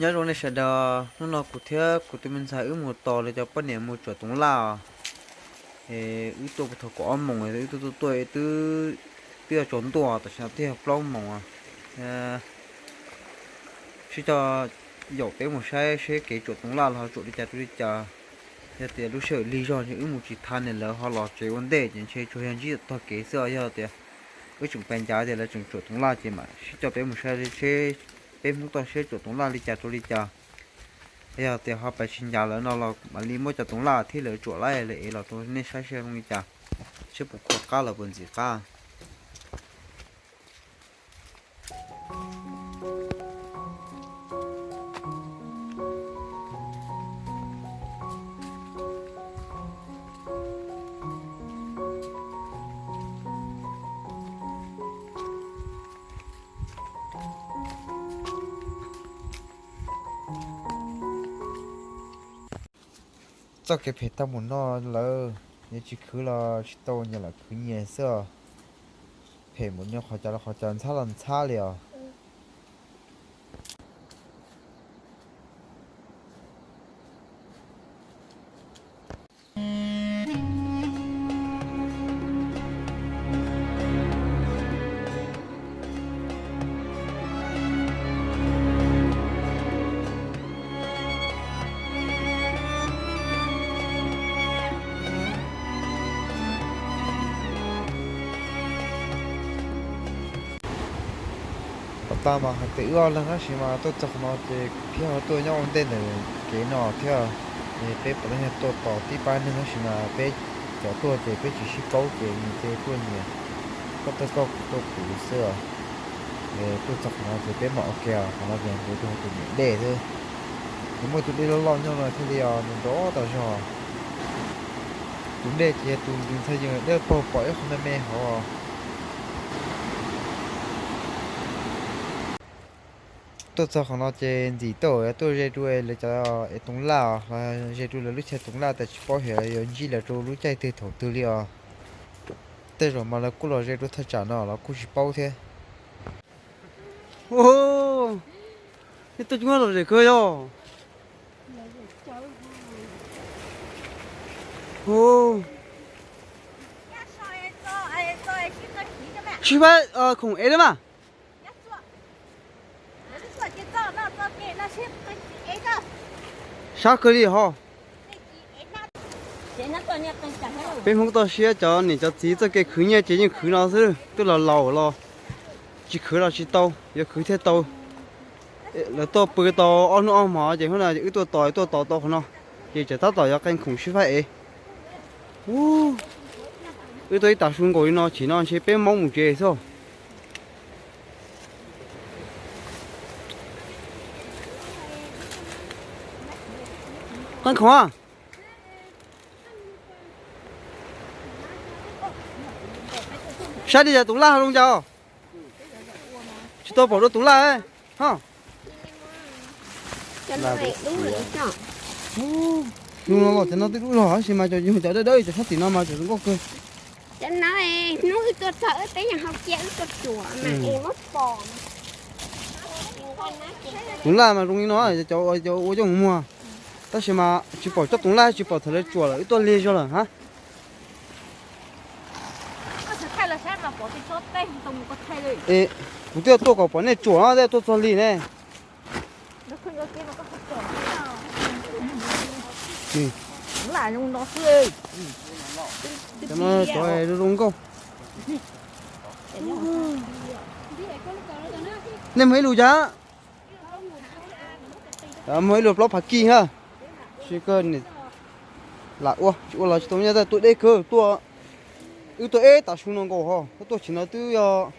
Nyob zoo nej sawv daws, hnub no kuv thiab kuv tus me ntxhais wb mus tos lawv cov poj niam mus tsuam toov laj os. Es wb tuaj puag thaum kaum ob moos, wb tuaj tuaj tuaj twb, twb yuav tsaus ntuj, tam sim no twb yog plaub moos. Sib coj yaum peb mus saib seb kev tsuam toov laj los ho tsuam li cas rau li cas. Yog tias lub sij hawm lig zog ces wb mus tsis tau ne, lawv ho los tsev ua ntej ces ntshe tsuas yog ntsib tog kev xwb os. Yog tias wb tseem pais ncav tias lawv tseem tsuam toov laj ces mam sib coj peb mus saib seb peb Hmoob toj siab tsuam toov laj li cas rau li cas. Yog tias ho pais tsis ncav lawv no los mam li muab cov toov laj thiab lawv tsuam laj lawv ev los rau nej saib seb zoo li cas, seb puas khov qab los puas ntxim qab. Txoj kev phem tag mus no lawm, yuav tsis khwv los tsis tau, nyias lam khwv nyias xwb os. Phem mus nyob qhov cov los qhov cov ntxhab los ntxhab li os. Tom tas mas hais tias wb ob leeg tab sis mas tuaj txog qhov no ces kuv thiaj ho tuaj nyob ua ntej ntawm kev no thiab. Es peb puav leej yog tuaj tos tib pab neeg tab sis mas peb cov tuaj ces peb tsis sib paub ces nyias ces tuaj nyias, koj tuaj koj kuv tuaj kuv xwb. Es tuaj txog qhov no ces peb mam ua ke, qhov no ces nws tus niam dej xwb. Nws muaj tus dej loj loj nyob no thiaj li os, nws nrov tas zog. Tus dej ces yog tus ntxhais yees dej paug pom ib qho me me hauv. Tuaj txog qhov no ces ntxim tuaj, tuaj ze rau lawv cov ev toov laj os, los ze rau lawv lub chaw toov laj tas tsis paub hais yuav ntsib lawv rau lub caij twg thaum twg li os. Tej zaum mas lawv kuj los ze rau thaj tsam no los kuj tsis paub thiab. Nej tuaj cuab lom zem kawg yog. Sib faib khoom ev na mas. Sab kawg li ho. Peb Hmoob toj siab cov niam cov txiv txoj kev khwv nyiaj ces yeej khwv no xwb, twb los laus los tsis khwv los tsis tau, yuav khwv thiaj tau. Lawv tuaj pw tau ob hnub ob hmo ces hnub no wb tuaj tos tuaj tos tau qhov no, ces tseem tab tom yuav qee khoom sib faib ev. Wb tuaj ib tag su nkaus li no, chim no ntshe peb Hmoob mus tsev xwb. Qee khoom a. Saib li cas tus laj zoo cas? Tsis tau pom rau tus laj ho. Zoo no los cov no twb dub zog tab sis mas cov yug cov dawb dawb cov sab tim no mas cov zoo nkauj kawg. Tus laj mas zoo li no, cov ua yooj muag. Tab sis mas tsis pom cov tus laj, tsis pom thaum lawv tsuam lawm, wb tuaj lig zog lawm hab. Es kuv twb tuaj kom pom nej tsuam no, twb tuaj txog lig ne. Cov no cov zoo zoo nkauj. Nej muag ib lus cas? Muag ib lus plaub phav kij ha. Tsis kawg lam ua, tsis ua los tsis tau nyiaj, tuaj deb kawg, tuaj, wb tuaj ib tag su no nkaus ho, tuaj tsim no twb yog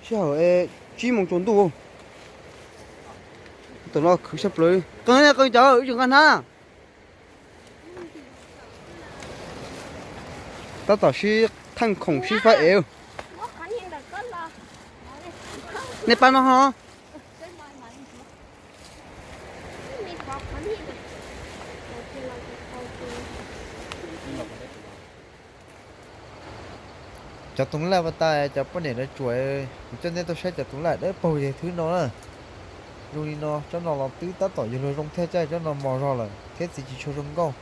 sij hawm tsib moos tsaus ntuj. Tam no khwv sab plaws, qee qee cov wb tsis nqa hnab. Tab tom sib theej khoom sib faib ev. Nej pab no ho. Cov toov laj pas tas cov poj niam lawv tsuam, kuv coj nej tuaj saib cov toov laj dawb paug yog thwb no na. Zoo li no tsob no los twb tab tom yuav luag zoo thiab, tsob no mos zog lawm thiab txiv tsis tshua zoo nkauj,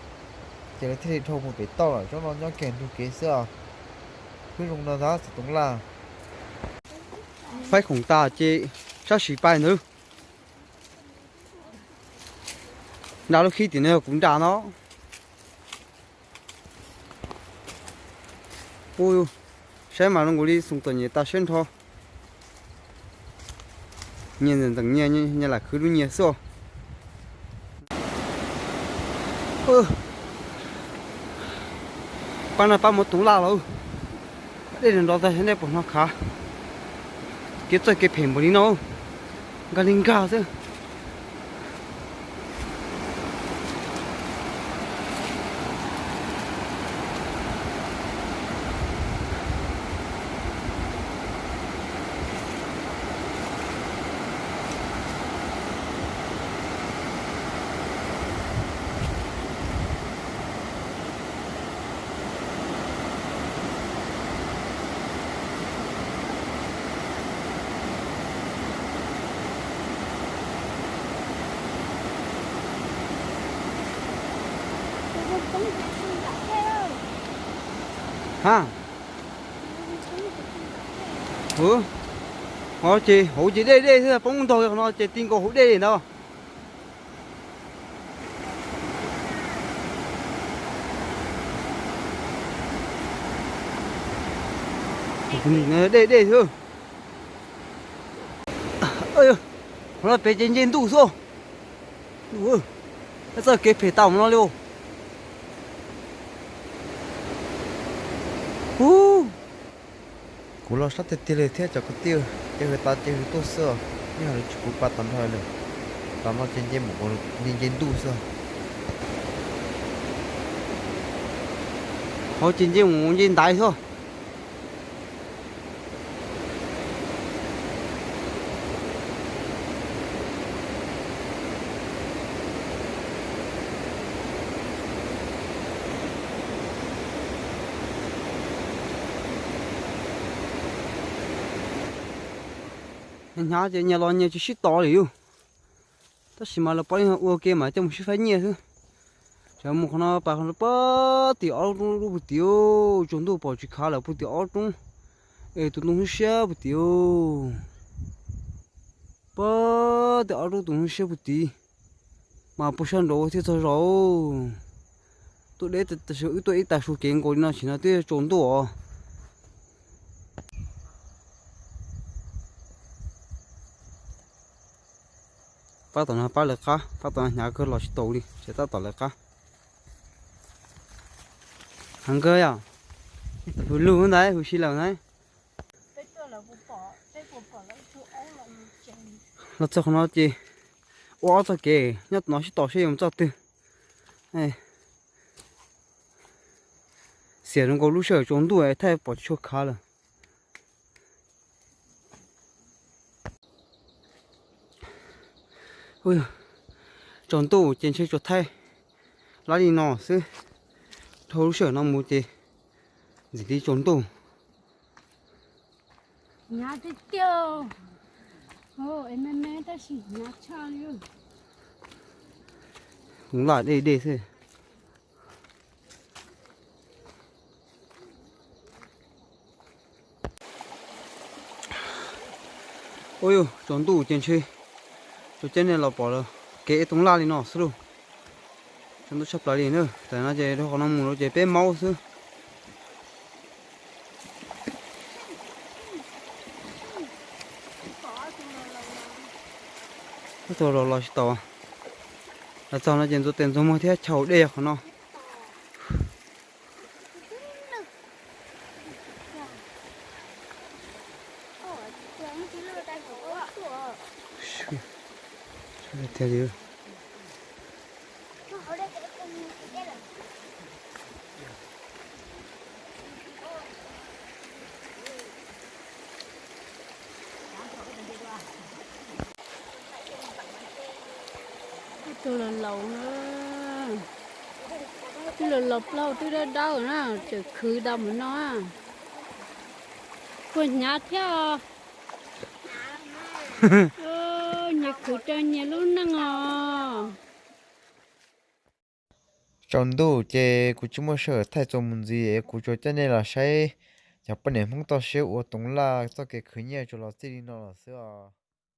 ces lawv thiaj li dhau mus pem toj lawm. Tsob no nyob kiag ntug kev xwb os. Khwb zoo no tab txiv toov laj. Faib khoom tas ces sab sim pais ntawd. Nra lub khib tim no yog kuv nra no. Ub, saib mas zoo nkaus li xoom txom nyem tas siab nrho. Nyias ntxeem nyias, nyias lam khwv lub nyias xwb os. Pab no pab mus toov laj los. Dej nrov tag nej puas hnov khav. Kev txawj kev phem npaum li no, nkag li nkag xwb. Ha, ces hauv ces dej dej xwb, poob ntog li qhov no ces ti nkaus hauv dej li ntawd. Dej dej xwb. Qhov no pem ces nce ntuj xwb. Txoj kev phem tau no li. Kuv los sab tiag tiag li thiab cov kwv tij, ces hws tas ces hws tuaj xwb, yeej hais lus tsis puv pa tag nrho li. Tam no ces nce mus nce nce ntuj xwb. Hauv ces nce mus nce ntaiv xwb. Hnyav ces nyias los nyias tsis sib tos li yus. Tab sis mas lawv pab ua ke mas coj mus sib faib nyiaj xwb. Tsam mus qhov no pas qhov no pab tim ob roob lub puag tim, tsaus ntuj pom tsis khav lawm puag tim ob roob, es tus ntoo siab siab puag tim. Pab tim ob roob tus ntoo siab puag tid, mas puag sab nraud thiaj txog zos. Tuaj deb, wb tuaj ib tag su kev nkaus li no tsis no twb tsaus ntuj os. Pab tom no pab lawv qab, pab tom no hnyav kawg los tsis tau li, ces tab tom lawv qab. Heev kawg yom. Hws lug ntawd, hws si lawm ntawd. Los txog qhov no ces ua ob txoj kev nyob no sib tos seb yuav mus txoj twg. Xiam zoo nkaus lub sij hawm tsaus ntuj thaij pom tsis tshua khav lawm. Tsaus ntuj ces ntshe tsuas thaij lab li no xwb. Dhau lub sij hawm no mus ces ntxim li tsaus ntuj. Hnyav tiag tiag. Es me me tab sis hnyav tshaj li. Kuv laj dej dej xwb. Ua yus tsaus ntuj ces ntshe tsuas coj nej los pom kev toov laj li no xwb lauj. Tsaus ntuj tshaj plaws li na, tam no ces dhau qhov no mus no ces peb maub xwb. Tab tus los los tsis tau. Los txog no ces ntxuav tes ntxuav muag thiab chaw dej qhov no. Tus laus laus na, twb laus laus plaub twb dawb dawb na, tseem khwv tau mus no. Puas hnyav thiab os? Hnyav Khwv rau nyias lub neej os. Tsaus ntuj ces kuv tsis muaj sij hawm thaij txuas mus ntxiv, kuv tsuas coj nej los saib cov poj niam Hmoob toj siab ua toov laj txoj kev khwv nyiaj tsuas los txij li no los xwb os.